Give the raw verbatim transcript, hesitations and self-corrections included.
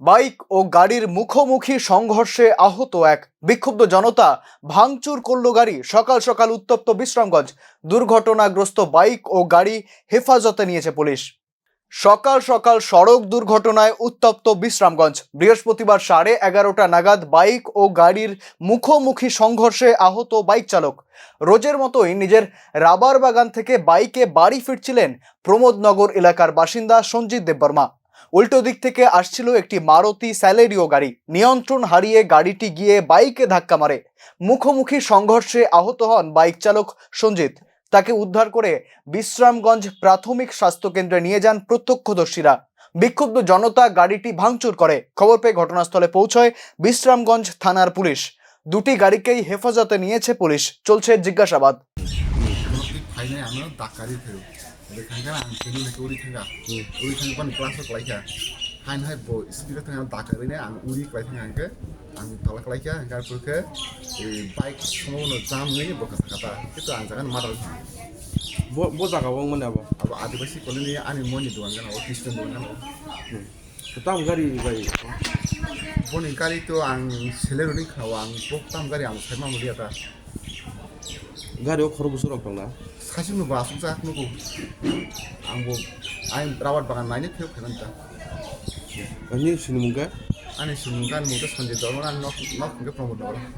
বাইক ও গাড়ির মুখোমুখি সংঘর্ষে আহত এক। বিক্ষুব্ধ জনতা ভাঙচুর করল গাড়ি। সকাল সকাল উত্তপ্ত বিশ্রামগঞ্জ। দুর্ঘটনাগ্রস্ত বাইক ও গাড়ি হেফাজতে নিয়েছে পুলিশ। সকাল সকাল সড়ক দুর্ঘটনায় উত্তপ্ত বিশ্রামগঞ্জ। বৃহস্পতিবার সাড়ে এগারোটা নাগাদ বাইক ও গাড়ির মুখোমুখি সংঘর্ষে আহত বাইক চালক। রোজের মতোই নিজের রাবার বাগান থেকে বাইকে বাড়ি ফিরছিলেন প্রমোদনগর এলাকার বাসিন্দা সঞ্জিত দেববর্মা। উল্টো দিক থেকে আসছিল একটি মারুতি স্যালেরিও গাড়ি। নিয়ন্ত্রণ হারিয়ে গাড়িটি গিয়ে বাইকে ধাক্কা মারে। মুখোমুখি সংঘর্ষে আহত হন বাইক চালক সঞ্জিত। তাকে উদ্ধার করে বিশ্রামগঞ্জ প্রাথমিক স্বাস্থ্যকেন্দ্রে নিয়ে যান প্রত্যক্ষদর্শীরা। বিক্ষুব্ধ জনতা গাড়িটি ভাঙচুর করে। খবর পেয়ে ঘটনাস্থলে পৌঁছয় বিশ্রামগঞ্জ থানার পুলিশ। দুটি গাড়িকেই হেফাজতে নিয়েছে পুলিশ। চলছে জিজ্ঞাসাবাদ। Kono twi phainai ano dakari phaiwi. Bwkhang gana ang kini hwnwi uri thangkha. Uri thangwi bani class o klaikha. Haino hai bo speed o thangwi ano dakari nai ang uri klai thangkha hwnkhe ang tola klaikha hwnkhe arpor khe bike sono jam wngwi bo kasa kata. Khe to ang jaga no madal thangkha. Bo bo jaga o wngmani abo? Abo Adibasi colony ani moni dogan gana o, Krishna dogan gana o. Tam gari bai? Boni gari to ang seleroni khao ang bo tam gari ang sai mamuli ata. Gari o khoro busu rok tong na? Saichung no bo asuk jak nugo. Ang bo ai rabat bagan naini phiyok khanan ta. Ani sini mungka? Ani sini mungka ani mungka Sanjay Dorma ani nok nok mungka Pramod Dorma.